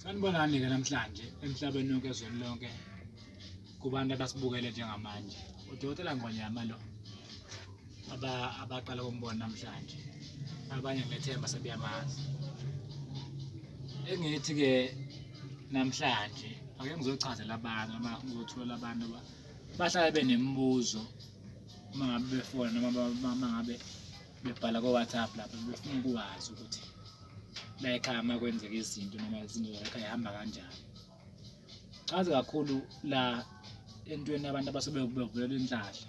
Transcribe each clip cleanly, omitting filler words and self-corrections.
Sanibonani-ke namhlanje emhlabeni wonke, ezweni lonke, kubantu abasibukele njengamanje. Udokotela Ngonyama lo abaqala ukumbona namhlanje, abanye ngilethemba sebeyamazi. Engithi-ke namhlanje ake ngizochazela abantu noma ngizothulela abantu bahlale benemibuzo uma ngabe befona noma uma ngabe bebhala ko-WhatsApp lapho befuna ukwazi ukuthi la ekhaya uma kwenzeka izinto noma izinto la ekhaya ihamba kanjani. Chaze kakhulu la entweni abantu abasuke bevulela inhlahla.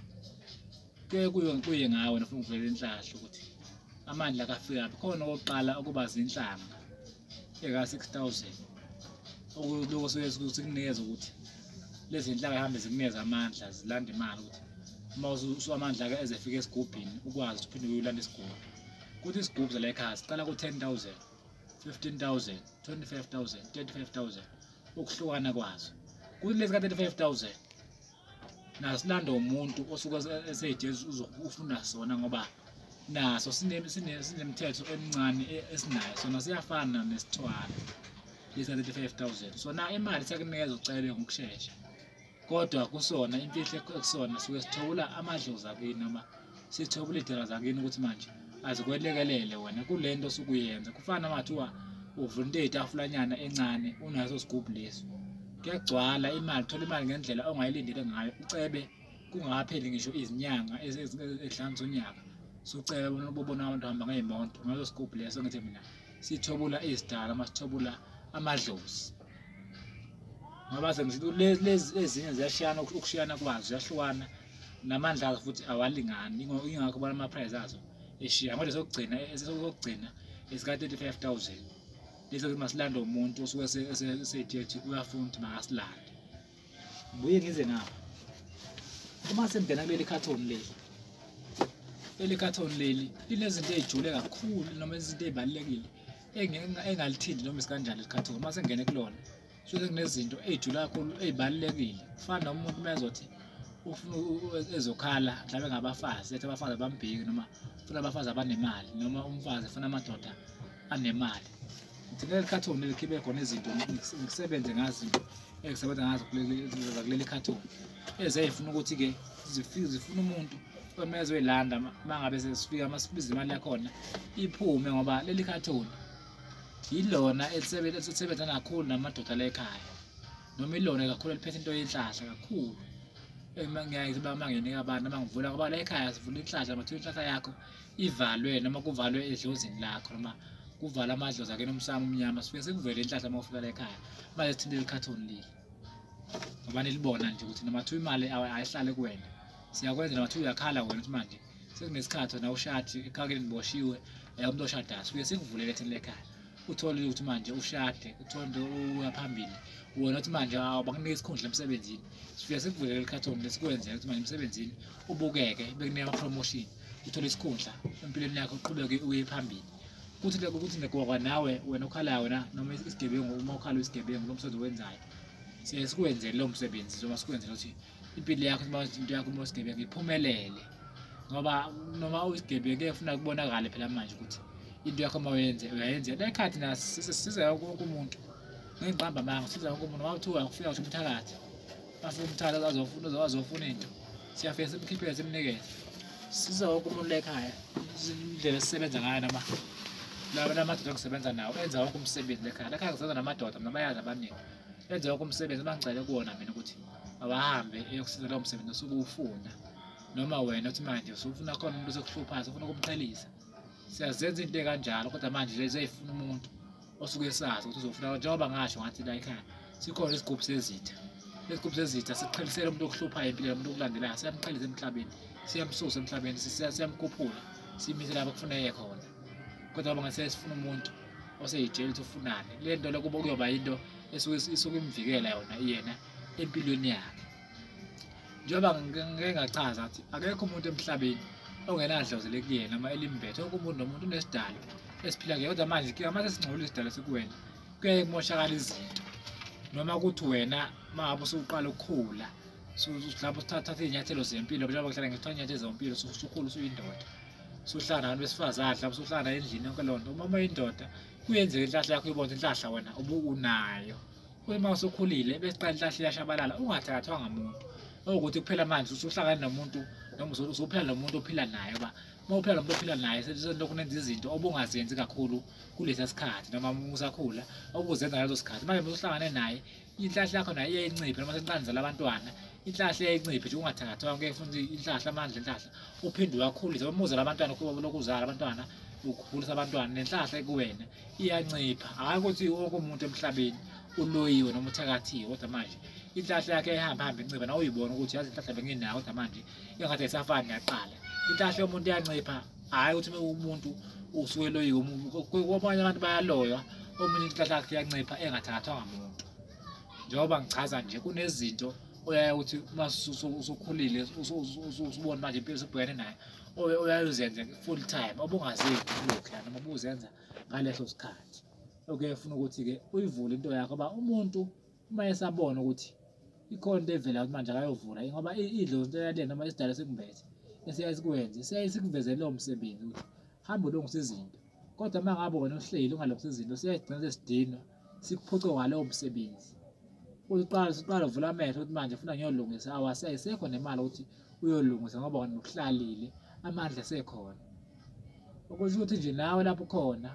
Kuye kuye ngawe nofuna ukuvulela inhlahla ukuthi amandla akafikaphi. Khona okokuqala ukuba zinhlanga eka-6,000 okuloko suke sikunikeza ukuthi lezi nhlanga zihambe zikunikeza amandla, zilanda imali ukuthi uma amandla-ke ezefika esigubhini ukwazi ukuthi uphinde uyolanda isigubhu. Kuthi isigubhu zala ekhaya siqala ku-10,000, 15,000, 25,000, 35,000 ukuhlukana kwazo. Kuthi lezi ka-35,000 nasilanda umuntu osuke eseyijezi ufuna sona ngoba naso sinemithetho emincane esinayo, sona siyafana nesithwalo lesi ka-35,000. Sona imali siyakunikeza ucebe ngokushesha, kodwa kusona imfihlo ekusona suke sithobula amadlozi akini noma sithobula iy'dalwa zakini ukuthi manje azikwelekelele wena kule nto osuke uyenza. Kufana noma kuthiwa uvula into eyitafulanyana encane unaso sigubhu leso, kuyagcwala imali, uthola imali ngendlela ongayilindele ngayo, ucebe kungakapheli ngisho izinyanga ezihlanu zonyaka sucebe bobona abantu hamba ngey'moto ngaleso sigubhu leso. Ngithi mina sithobula izidalwa noma sithobula amadlozi, ngoba sengisithi lezi ezinye ziyashiyana, ukushiyana kwazo ziyahlukana namandla azo futhi awalingani, ingakho bona ama-price azo eshiya. Kodwa esokugcina esika-35,000 leso masilanda umuntu osuke esethi uyafuna ukuthi makasilande. Ngibuye ngize ngapha uma sengena kuleli khathoni leli, leli khathoni leli linezinto ey'jule kakhulu noma izinto ey'balulekile engalithinti noma isikanjani leli khathoni. Uma sengene kulona suke kunezinto ey'jule kakhulu ey'balulekile. Kufana nomuntu uma ezothi ufuna ezokhala mhlawumbe ngabafazi, ethi abafazi abambheki noma ufuna abafazi abanemali noma umfazi efuna amadoda anemali. Ngithi leli khathoni leli khona izinto ngisebenze ngazo, izinto engisebenza ngazo kuleli khathoni ezey'funa ukuthi-ke zifuna umuntu uma ezoyilanda uma ngabe sesifika uma sibiza imali yakhona iphume, ngoba leli khathoni yilona elisebenza kakhulu namadoda la ekhaya, noma ilona kakhulu eliphethe into yenhlahla kakhulu. Ngiyaye uma nginika abantu noma ngivula, ngoba la ekhaya sivula inhlahla, noma kuthiwa inhlahla yakho ivalwe noma kuvalwe edlozini lakho noma kuvalwe amadlozi akena umsamo omnyama, sifike sikuvele inhlahla uma ufika la ekhaya. Manje sithinte leli khathoni leli ngoba nilibona nje ukuthi noma kuthiwa imali ayihlale kuwena siyakwenza, noma kuthiwa uyakhala wena ukuthi manje sekunesikhathi wena ushadi ekhakeni niboshiwe umuntu oshadayo, sifike sikuvulele thina ekhaya uthole ukuthi manje ushade, uthole into uya phambili wena uthi manje bakunika isikhundla emsebenzini, sifike sikuvulele ikhathoni lesikwenzela ukuthi manje emsebenzini ubukeke, bekunika ama-promotion, uthole isikhundla empilweni yakho uqhubeke uye phambili. Kuthi ukuthi kwa nawe wena okhalayo wena noma isigebengu, uma ukhala isigebengu lo msebenzi owenzayo siye sikwenzele lowo msebenzi noma sikwenzele ukuthi impilo yakho noma into yakho uma usigebengu iphumelele, ngoba noma uyisigebengu kuyefuna kubonakale phela manje ukuthi into yakho uma uyenze uyayenza le khathi siza wonke umuntu ngiqamba amanga, siza wonke umuntu. Uma kuthiwa kufika ngisho umthakathi, bafika umthakathi azofuna into, siyafika simkhiphele simnikeze, siza wonke umuntu la ekhaya. Indlela esisebenza ngayo noma laba namadoda engisebenza nawo enza wonke umsebenzi la ekhaya, la ekhaya ngisebenza namadoda mina bayazi abaningi, enza wonke umsebenzi. Uma ngicele kuwona mina ukuthi awahambe eyokusiza lowo msebenzi osuke uwufuna, noma wena uthi manje usufuna khona umuntu osekuhluphayo usufuna ukumqhelisa, siyazenza into ekanjalo. Kodwa manje lezi ey'funa umuntu osuke esazi ukuthi uzofuna, njengoba ngasho ngathi la ekhaya sikhona isigubhu sezitha, isigubhu sezitha siqhelisela umuntu okuhluphayo empilweni, umuntu okulandelayo siyamqhelisa emhlabeni, siyamsusa emhlabeni, siyamkhuphula, simise lapho kufuna eye khona. Kodwa ngoba ngase sifuna umuntu oseyitshela ukuthi ufunani, le nto le kuba kuyoba into esuke isuke imvikela yona yena empilweni yakhe. Njengoba ngike ngachaza ngathi akekho umuntu emhlabeni ongenadlozi lekuyena noma elimbethe, wonke umuntu nomuntu unesidalo esiphila kuye. Kodwa manje ke uma sesingcolile isidalo sikuwena kuyaye kumoshakala izinto, noma kuthi wena uma ngabe usuqala ukukhula lapho usithatha iy'nyathelo zempilo, njengoba ngihlala ngithatha iy'nyathelo zempilo, usukhula usuyindoda, usuhlala nabantu besifazane, lapho usuhlala endlini yonke leyo nto. Uma uyindoda Kuyenzeka inhlahla yakho ibone inhlahla wena ubunayo. Uma usukhulile bese qala inhlahla iyashabalala ungathakathwanga muntu. Okuthi kuphela manje usuhlangana nomuntu noma usuphila nomuntu ophila naye ba uma uphila nomuntu ophila naye selokhu nenza izinto obungazenzi kakhulu kulesa sikhathi noma usakhula obuzenza ngaleso sikhathi. Manje usuhlangane naye inhlahla yakho naye iyayincipha noma senqanzela abantwana inhlahla iyayincipha nje ungathakathwanga kuye futhi inhlahla amandla inhlahla uphinde uyakhulisa umuzela abantwana lokuzala abantwana ukukhulisa abantwana nenhlahla ekuwena iyancipha. Hhayi ukuthi wonke umuntu emhlabeni uloyiwe noma uthakathiwe, kodwa manje inhlahla yakhe ihamba hamba incipha nawe uyibona ukuthi yazi inhlahla benginayo kodwa manje engathi ayisafani naqala. Inhlahla yomuntu iyancipha, hhayi ukuthi umuntu usuke eloyiwe. Kwabanye abantu bayaloywa, omunye inhlahla yakhe iyancipha engathakathwanga muntu. Njengoba ngichaza nje kunezinto oyaye ukuthi uma usukhulile usubona manje impilo usubhekene nayo oyaye uzenze full time obungazenzi lokhuya noma ubuzenza ngaleso sikhathi. Okuye funa ukuthi-ke uyivule into yakho ngoba umuntu uma esabona ukuthi ikhona into evela ukuthi manje akayovula ngoba idlozi into eyalena noma isidalo esikumbethe esiyaye sikwenze siyaye sikuvezele lowo msebenzi ukuthi hamba ulungise izinto, kodwa uma ngabe wena uhleli ungalungisi izinto siyaye sigcine sesidinwa sikuphuce ngalowo msebenzi. Uqala uvula amehlo ukuthi manje ufuna ngiyolungisa, awaseyisekho nemali ukuthi uyolungisa ngoba wena uhlalile amandla esekhona. Okusho ukuthi nje nawe lapho khona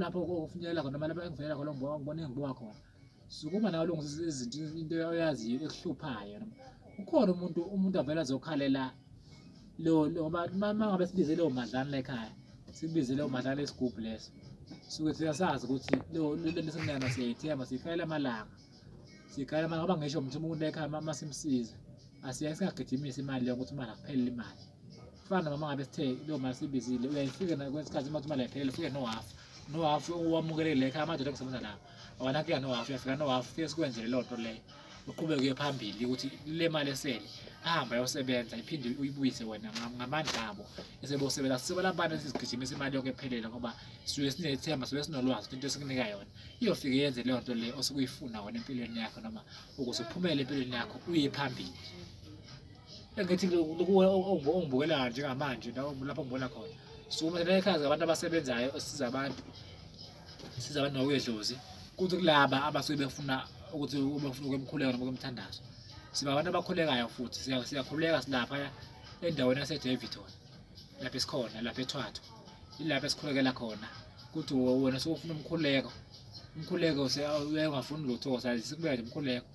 lapho okufinyelela khona noma lapho engifinyelela khona ngibona engibuka khona, sukuma nawe ulungise izinto into oyaziyo ekuhluphayo. Ukhona umuntu avele azokhalela lo ngoba uma ngabe sibize leyo madlana la ekhaya, sibize leyo madlana lesigubhu leso, suke siyasazi ukuthi leyo lento esimnyama siyayithemba, siyikhalela amalanga. Sikhala manje ngoba ngisho umuntu ekhaya uma simsiza asiyaye singagijimisi imali leyo ukuthi imali akuphelele imali. Kufana noma ngabe sithe leyo mali siyibizile uyayifika kwesikhathi uma imali ayiphelele ufike nohafu nohafu owamukelekile ekhaya amadoda engisebenza nawo awanankinga nohafu uyafika nohafu fike sikwenzele leyo nto leyo uqhubeke uye phambili ukuthi le mali esele ahambe ayosebenza iphinde uyibuyise wena ngamandla abo esebosebenza. Sibona abantu esizigijimisa imali yonke ephelele ngoba sisuke sinethemba sisuke sinolwazi ukuthi into esikunika yona iyofike yenze leyo nto leyo osuke uyifuna wena empilweni yakho noma ukuze uphumele empilweni yakho uye phambili. Engithi ongibukelayo njengamanje lapho ngibona khona sukuma ekhaya abantu abasebenzayo esiza abantu siza abantu ngokwedlozi kuthi kulaba abasuke befuna ukuthi befuna ukwemkhuleko noma ukwemthandazo siba abantu abakhulekayo futhi siyakhuleka silapha endaweni yaseDaveyton lapho esikhona lapha eThwathu ilapho esikhulekela khona. Kuthi wena sokufuna umkhuleko umkhuleko uyangafuni lutho sikubeka nje umkhuleko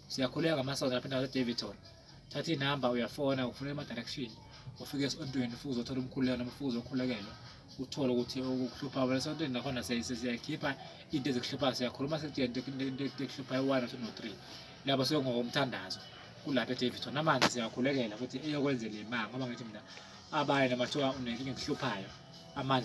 siyakhuleka ngamasonto lapha endaweni yaseDaveyton. Thatha inamba uyafona ufuna ama-direction ufike esontweni ufike uzothola umkhuleko noma ufike uzokhulekelwa uthole ukuthi okuhlupha wena esontweni nakhona siyakhipha into ezikuhluphayo siyakhuluma sikutshela into ekuhluphayo 1 2 no 3 lapho siyongokomthandazo kulapha eDaveyton. Namanje siyakhulekela futhi eyokwenzela imali ngoba ngithi mina abanye noma kuthiwa unenkinga ekuhluphayo amandla.